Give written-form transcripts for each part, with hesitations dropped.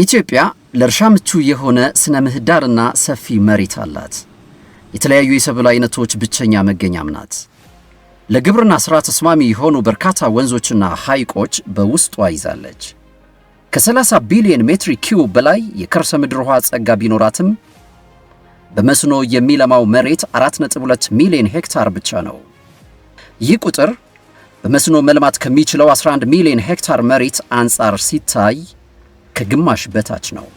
ኢትዮጵያ ለእርሻ ምቹ የሆነ ስነ ምህዳርና ሰፊ መሬት አላት። የተለያዩ የሰብል አይነቶች ብቸኛ መገኛም ናት። ለግብርና ሥራ ተስማሚ የሆኑ በርካታ ወንዞችና ሐይቆች በውስጧ ይዛለች። ከ30 ቢሊዮን ሜትር ኪዩብ በላይ የከርሰ ምድር ውሃ ጸጋ ቢኖራትም በመስኖ የሚለማው መሬት 4.2 ሚሊዮን ሄክታር ብቻ ነው። ይህ ቁጥር በመስኖ መልማት ከሚችለው 11 ሚሊዮን ሄክታር መሬት አንጻር ሲታይ ከግማሽ በታች ነው።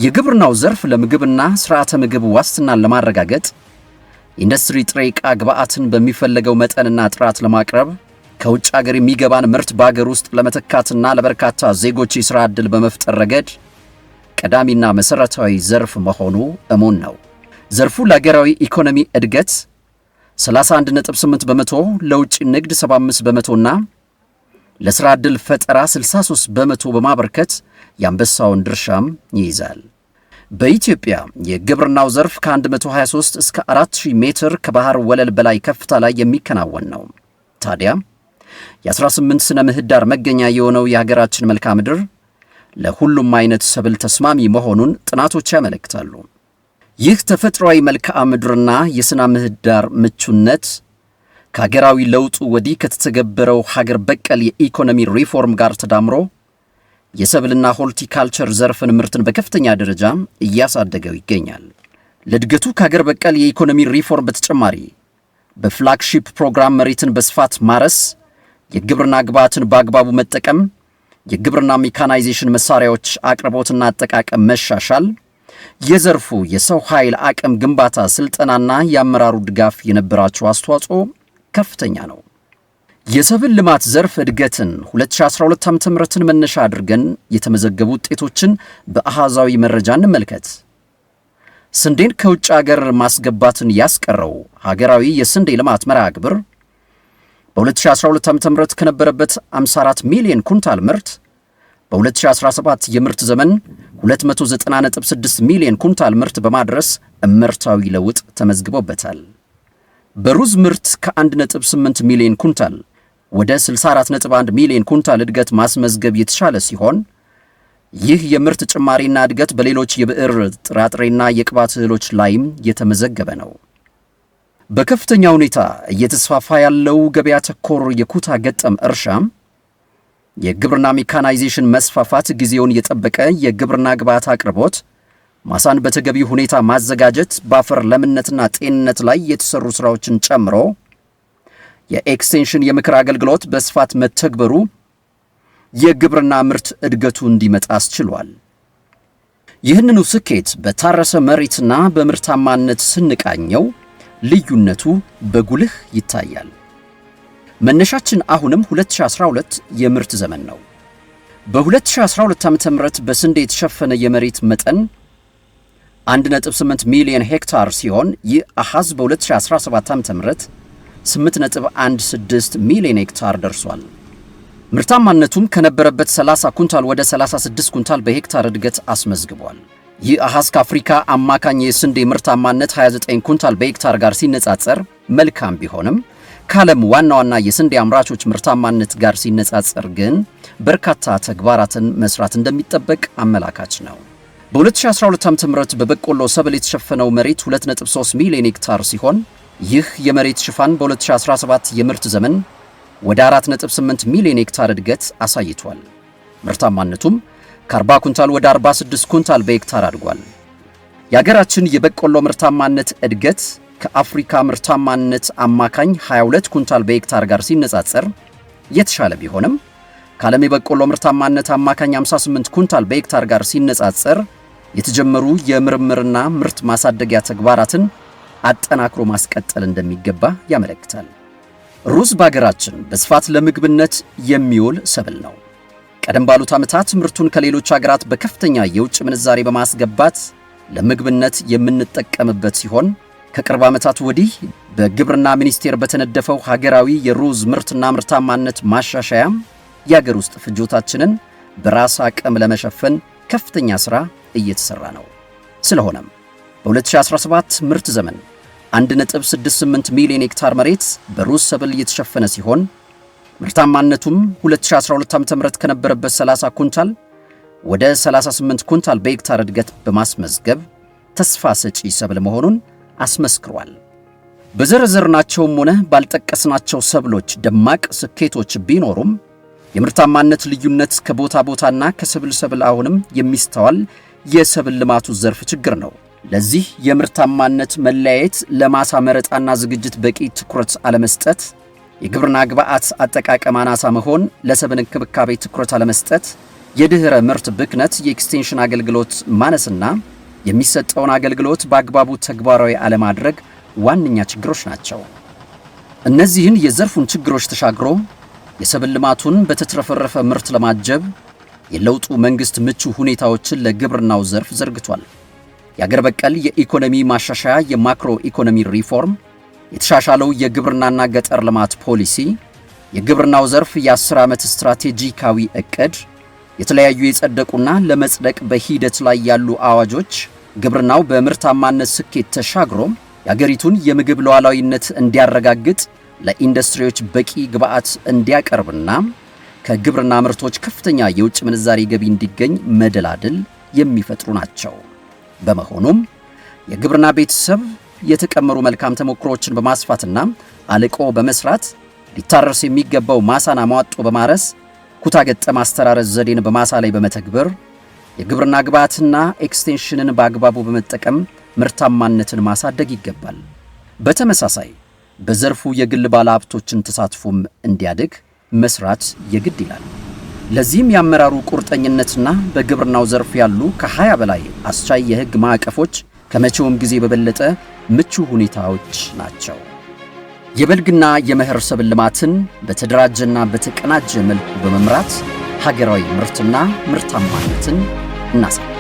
የግብርናው ዘርፍ ለምግብና ስርዓተ ምግብ ዋስትናን ለማረጋገጥ፣ ኢንዱስትሪ ጥሬ ዕቃ ግብዓትን በሚፈለገው መጠንና ጥራት ለማቅረብ፣ ከውጭ አገር የሚገባን ምርት በአገር ውስጥ ለመተካትና ለበርካታ ዜጎች የሥራ ዕድል በመፍጠር ረገድ ቀዳሚና መሠረታዊ ዘርፍ መሆኑ እሙን ነው። ዘርፉ ለአገራዊ ኢኮኖሚ እድገት 31.8%፣ ለውጭ ንግድ 75%ና ለሥራ ዕድል ፈጠራ 63% በማበርከት የአንበሳውን ድርሻም ይይዛል። በኢትዮጵያ የግብርናው ዘርፍ ከ123 እስከ 4000 ሜትር ከባህር ወለል በላይ ከፍታ ላይ የሚከናወን ነው። ታዲያ የ18 ስነ ምህዳር መገኛ የሆነው የሀገራችን መልክዓ ምድር ለሁሉም አይነት ሰብል ተስማሚ መሆኑን ጥናቶች ያመለክታሉ። ይህ ተፈጥሯዊ መልክዓ ምድርና የስነ ምህዳር ምቹነት ከሀገራዊ ለውጡ ወዲህ ከተተገበረው ሀገር በቀል የኢኮኖሚ ሪፎርም ጋር ተዳምሮ የሰብልና ሆርቲካልቸር ዘርፍን ምርትን በከፍተኛ ደረጃ እያሳደገው ይገኛል። ለእድገቱ ከሀገር በቀል የኢኮኖሚ ሪፎርም በተጨማሪ በ flagship ፕሮግራም መሬትን በስፋት ማረስ፣ የግብርና ግብዓትን በአግባቡ መጠቀም፣ የግብርና ሜካናይዜሽን መሳሪያዎች አቅርቦትና አጠቃቀም መሻሻል፣ የዘርፉ የሰው ኃይል አቅም ግንባታ ስልጠናና የአመራሩ ድጋፍ የነበራቸው አስተዋጽኦ ከፍተኛ ነው። የሰብል ልማት ዘርፍ እድገትን 2012 ዓ.ም መነሻ አድርገን የተመዘገቡ ውጤቶችን በአሃዛዊ መረጃ እንመልከት። ስንዴን ከውጭ አገር ማስገባትን ያስቀረው ሀገራዊ የስንዴ ልማት መርሃ ግብር በ2012 ዓ.ም ከነበረበት 54 ሚሊዮን ኩንታል ምርት በ2017 የምርት ዘመን 290.6 ሚሊዮን ኩንታል ምርት በማድረስ እመርታዊ ለውጥ ተመዝግቦበታል። በሩዝ ምርት ከ1.8 ሚሊዮን ኩንታል ወደ 64.1 ሚሊዮን ኩንታል እድገት ማስመዝገብ የተቻለ ሲሆን፣ ይህ የምርት ጭማሪና እድገት በሌሎች የብዕር ጥራጥሬና የቅባት እህሎች ላይም የተመዘገበ ነው። በከፍተኛ ሁኔታ እየተስፋፋ ያለው ገበያ ተኮር የኩታ ገጠም እርሻ፣ የግብርና ሜካናይዜሽን መስፋፋት፣ ጊዜውን የጠበቀ የግብርና ግብዓት አቅርቦት፣ ማሳን በተገቢ ሁኔታ ማዘጋጀት፣ በአፈር ለምነትና ጤንነት ላይ የተሰሩ ስራዎችን ጨምሮ የኤክስቴንሽን የምክር አገልግሎት በስፋት መተግበሩ የግብርና ምርት እድገቱ እንዲመጣ አስችሏል። ይህንኑ ስኬት በታረሰ መሬትና በምርታማነት ስንቃኘው ልዩነቱ በጉልህ ይታያል። መነሻችን አሁንም 2012 የምርት ዘመን ነው። በ2012 ዓ.ም በስንዴ የተሸፈነ የመሬት መጠን 1.8 ሚሊዮን ሄክታር ሲሆን፣ ይህ አሃዝ በ2017 ዓ.ም 8.16 ሚሊዮን ሄክታር ደርሷል። ምርታማነቱም ከነበረበት 30 ኩንታል ወደ 36 ኩንታል በሄክታር እድገት አስመዝግቧል። ይህ አሃዝ ከአፍሪካ አማካኝ የስንዴ ምርታማነት 29 ኩንታል በሄክታር ጋር ሲነጻጸር መልካም ቢሆንም፣ ከዓለም ዋና ዋና የስንዴ አምራቾች ምርታማነት ጋር ሲነጻጸር ግን በርካታ ተግባራትን መስራት እንደሚጠበቅ አመላካች ነው። በ2012 ዓ.ም በበቆሎ ሰብል የተሸፈነው መሬት 2.3 ሚሊዮን ሄክታር ሲሆን፣ ይህ የመሬት ሽፋን በ2017 የምርት ዘመን ወደ 4.8 ሚሊዮን ሄክታር እድገት አሳይቷል። ምርታማነቱም ከ40 ኩንታል ወደ 46 ኩንታል በሄክታር አድጓል። የሀገራችን የበቆሎ ምርታማነት እድገት ከአፍሪካ ምርታማነት አማካኝ 22 ኩንታል በሄክታር ጋር ሲነጻጸር የተሻለ ቢሆንም፣ ከዓለም የበቆሎ ምርታማነት አማካኝ 58 ኩንታል በሄክታር ጋር ሲነጻጸር የተጀመሩ የምርምርና ምርት ማሳደጊያ ተግባራትን አጠናክሮ ማስቀጠል እንደሚገባ ያመለክታል። ሩዝ በሀገራችን በስፋት ለምግብነት የሚውል ሰብል ነው። ቀደም ባሉት ዓመታት ምርቱን ከሌሎች ሀገራት በከፍተኛ የውጭ ምንዛሬ በማስገባት ለምግብነት የምንጠቀምበት ሲሆን፣ ከቅርብ ዓመታት ወዲህ በግብርና ሚኒስቴር በተነደፈው ሀገራዊ የሩዝ ምርትና ምርታማነት ማሻሻያም የአገር ውስጥ ፍጆታችንን በራስ አቅም ለመሸፈን ከፍተኛ ሥራ እየተሠራ ነው። ስለሆነም በ2017 ምርት ዘመን 1.68 ሚሊዮን ሄክታር መሬት በሩዝ ሰብል እየተሸፈነ ሲሆን፣ ምርታማነቱም 2012 ዓ.ም ከነበረበት 30 ኩንታል ወደ 38 ኩንታል በሄክታር እድገት በማስመዝገብ ተስፋ ሰጪ ሰብል መሆኑን አስመስክሯል። በዘረዘርናቸውም ሆነ ባልጠቀስናቸው ሰብሎች ደማቅ ስኬቶች ቢኖሩም የምርታማነት ልዩነት ከቦታ ቦታና ከሰብል ሰብል አሁንም የሚስተዋል የሰብል ልማቱ ዘርፍ ችግር ነው። ለዚህ የምርታማነት መለያየት ለማሳ መረጣና ዝግጅት በቂ ትኩረት አለመስጠት፣ የግብርና ግብዓት አጠቃቀም አናሳ መሆን፣ ለሰብል እንክብካቤ ትኩረት አለመስጠት፣ የድህረ ምርት ብክነት፣ የኤክስቴንሽን አገልግሎት ማነስና የሚሰጠውን አገልግሎት በአግባቡ ተግባራዊ አለማድረግ ዋነኛ ችግሮች ናቸው። እነዚህን የዘርፉን ችግሮች ተሻግሮ የሰብል ልማቱን በተትረፈረፈ ምርት ለማጀብ የለውጡ መንግስት ምቹ ሁኔታዎችን ለግብርናው ዘርፍ ዘርግቷል። የአገር በቀል የኢኮኖሚ ማሻሻያ፣ የማክሮ ኢኮኖሚ ሪፎርም፣ የተሻሻለው የግብርናና ገጠር ልማት ፖሊሲ፣ የግብርናው ዘርፍ የ10 ዓመት ስትራቴጂካዊ እቅድ፣ የተለያዩ የጸደቁና ለመጽደቅ በሂደት ላይ ያሉ አዋጆች ግብርናው በምርታማነት ስኬት ተሻግሮ የአገሪቱን የምግብ ሉዓላዊነት እንዲያረጋግጥ፣ ለኢንዱስትሪዎች በቂ ግብዓት እንዲያቀርብና ከግብርና ምርቶች ከፍተኛ የውጭ ምንዛሪ ገቢ እንዲገኝ መደላድል የሚፈጥሩ ናቸው። በመሆኑም የግብርና ቤተሰብ የተቀመሩ መልካም ተሞክሮዎችን በማስፋትና አልቆ በመስራት፣ ሊታረስ የሚገባው ማሳን አሟጦ በማረስ፣ ኩታ ገጠም አስተራረስ ዘዴን በማሳ ላይ በመተግበር፣ የግብርና ግብዓትና ኤክስቴንሽንን በአግባቡ በመጠቀም ምርታማነትን ማሳደግ ይገባል። በተመሳሳይ በዘርፉ የግል ባለሀብቶችን ተሳትፎም እንዲያድግ መስራት የግድ ይላል። ለዚህም የአመራሩ ቁርጠኝነትና በግብርናው ዘርፍ ያሉ ከ20 በላይ አስቻይ የሕግ ማዕቀፎች ከመቼውም ጊዜ በበለጠ ምቹ ሁኔታዎች ናቸው። የበልግና የመኸር ሰብል ልማትን በተደራጀና በተቀናጀ መልኩ በመምራት ሀገራዊ ምርትና ምርታማነትን እናሳድግ።